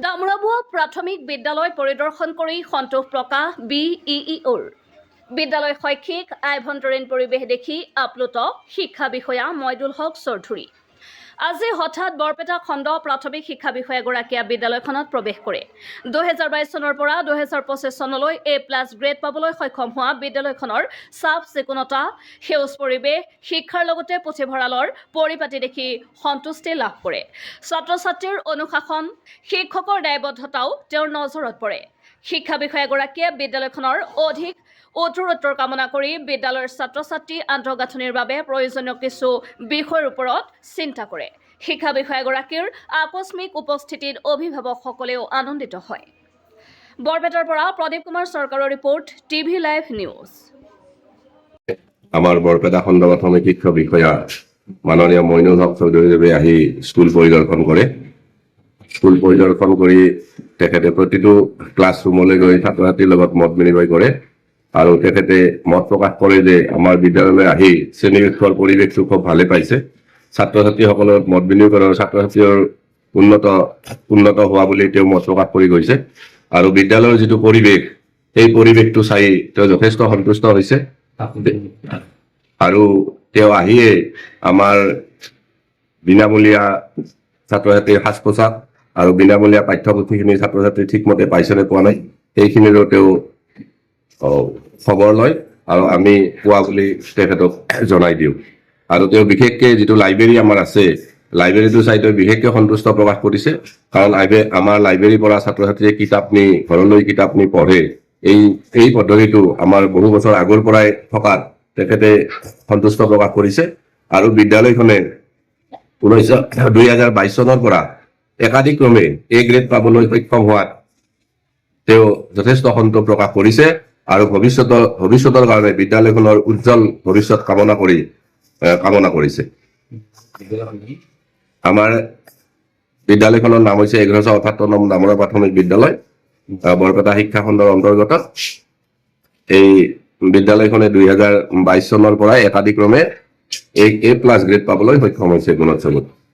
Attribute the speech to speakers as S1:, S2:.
S1: দামোৰাবোৱা প্ৰাথমিক বিদ্যালয় পৰিদৰ্শন কৰি সন্তোষ প্ৰকাশ বি ই ইঅ'ৰ। বিদ্যালয় শৈক্ষিক আভ্যন্তৰীণ পৰিৱেশ দেখি আপ্লুত শিক্ষা বিষয়া মইদুল হক চৌধুৰী। আজি হঠাৎ বৰপেটা খণ্ড প্ৰাথমিক শিক্ষা বিষয়াগৰাকীয়ে বিদ্যালয়খনত প্ৰৱেশ কৰে। 2022 চনৰ পৰা 2025 চনলৈ এ প্লাছ গ্ৰেড পাবলৈ সক্ষম হোৱা বিদ্যালয়খনৰ চাফ চিকুণতা, সেউজ পৰিৱেশ, শিক্ষাৰ লগতে পুথিভঁৰালৰ পৰিপাটি দেখি সন্তুষ্টি লাভ কৰে। ছাত্ৰ ছাত্ৰীৰ অনুশাসন, শিক্ষকৰ দায়বদ্ধতাও তেওঁৰ নজৰত পৰে। শিক্ষা বিষয়াগৰাকীয়ে বিদ্যালয়খনৰ অধিক উত্তৰোত্তৰ কামনা কৰি বিদ্যালয়ৰ ছাত্ৰ ছাত্ৰী আন্তঃগাঁথনিৰ বাবে প্ৰয়োজনীয় কিছু বিষয়ৰ ওপৰত চিন্তা কৰে। শিক্ষা বিষয়াগৰাকীৰ আকস্মিক উপস্থিতিত অভিভাৱকসকলেও আনন্দিত হয়। বৰপেটাৰ পৰা প্ৰদীপ কুমাৰ চৰকাৰৰ ৰিপৰ্ট, টিভি লাইভ নিউজ।
S2: আমাৰ বৰপেটা খণ্ড প্ৰাথমিক শিক্ষা বিষয়া মাননীয় মইনুল হক চৌধুৰীদেৱে আহি স্কুল পৰিদৰ্শন কৰে। স্কুল পৰিদৰ্শন কৰি তেখেতে প্ৰতিটো ক্লাছৰুমলৈ গৈ ছাত্ৰ ছাত্ৰীৰ লগত মত বিনিময় কৰে আৰু তেখেতে মত প্ৰকাশ কৰে যে আমাৰ বিদ্যালয়লৈ আহি শ্ৰেণীকক্ষৰ পৰিৱেশটো খুব ভালে পাইছে। ছাত্ৰ ছাত্ৰীসকলৰ মত বিনিময় কৰাৰ ছাত্ৰ ছাত্ৰীৰ উন্নত উন্নত হোৱা বুলি তেওঁ মত প্ৰকাশ কৰি গৈছে আৰু বিদ্যালয়ৰ যিটো পৰিৱেশ, সেই পৰিৱেশটো চাই তেওঁ যথেষ্ট সন্তুষ্ট হৈছে। আৰু তেওঁ আহিয়ে আমাৰ বিনামূলীয়া ছাত্ৰ ছাত্ৰীৰ সাজ পোছাক আৰু বিনামূলীয়া পাঠ্যপুথিখিনি ছাত্ৰ ছাত্ৰী ঠিকমতে পাইছেনে পোৱা নাই, সেইখিনিৰো তেওঁ খবৰ লয় আৰু আমি পোৱা বুলি তেখেতক জনাই দিওঁ। আৰু তেওঁ বিশেষকৈ যিটো লাইব্ৰেৰী আমাৰ আছে, লাইব্ৰেৰীটো চাই তেওঁ বিশেষকৈ সন্তুষ্ট প্ৰকাশ কৰিছে। কাৰণ আমাৰ লাইব্ৰেৰীৰ পৰা ছাত্ৰ ছাত্ৰীয়ে কিতাপ নি ঘৰলৈ কিতাপ নি পঢ়ে। এই এই পদ্ধতিটো আমাৰ বহু বছৰ আগৰ পৰাই থকাত তেখেতে সন্তুষ্ট প্ৰকাশ কৰিছে। আৰু বিদ্যালয়খনে 2022 চনৰ পৰা একাধিক্ৰমে এ গ্ৰেড পাবলৈ সক্ষম হোৱাত তেওঁ যথেষ্ট সন্তোষ প্ৰকাশ কৰিছে আৰু ভৱিষ্যতৰ কাৰণে বিদ্যালয়খনৰ উজ্জ্বল ভৱিষ্যত কামনা কৰিছে। আমাৰ বিদ্যালয়খনৰ নাম হৈছে 1178 নং দামোৰা প্ৰাথমিক বিদ্যালয়, বৰপেটা শিক্ষাখণ্ডৰ অন্তৰ্গত। এই বিদ্যালয়খনে 2022 চনৰ পৰাই একাধিক্ৰমে এ প্লাছ গ্ৰেড পাবলৈ সক্ষম হৈছে গুণোৎসৱত।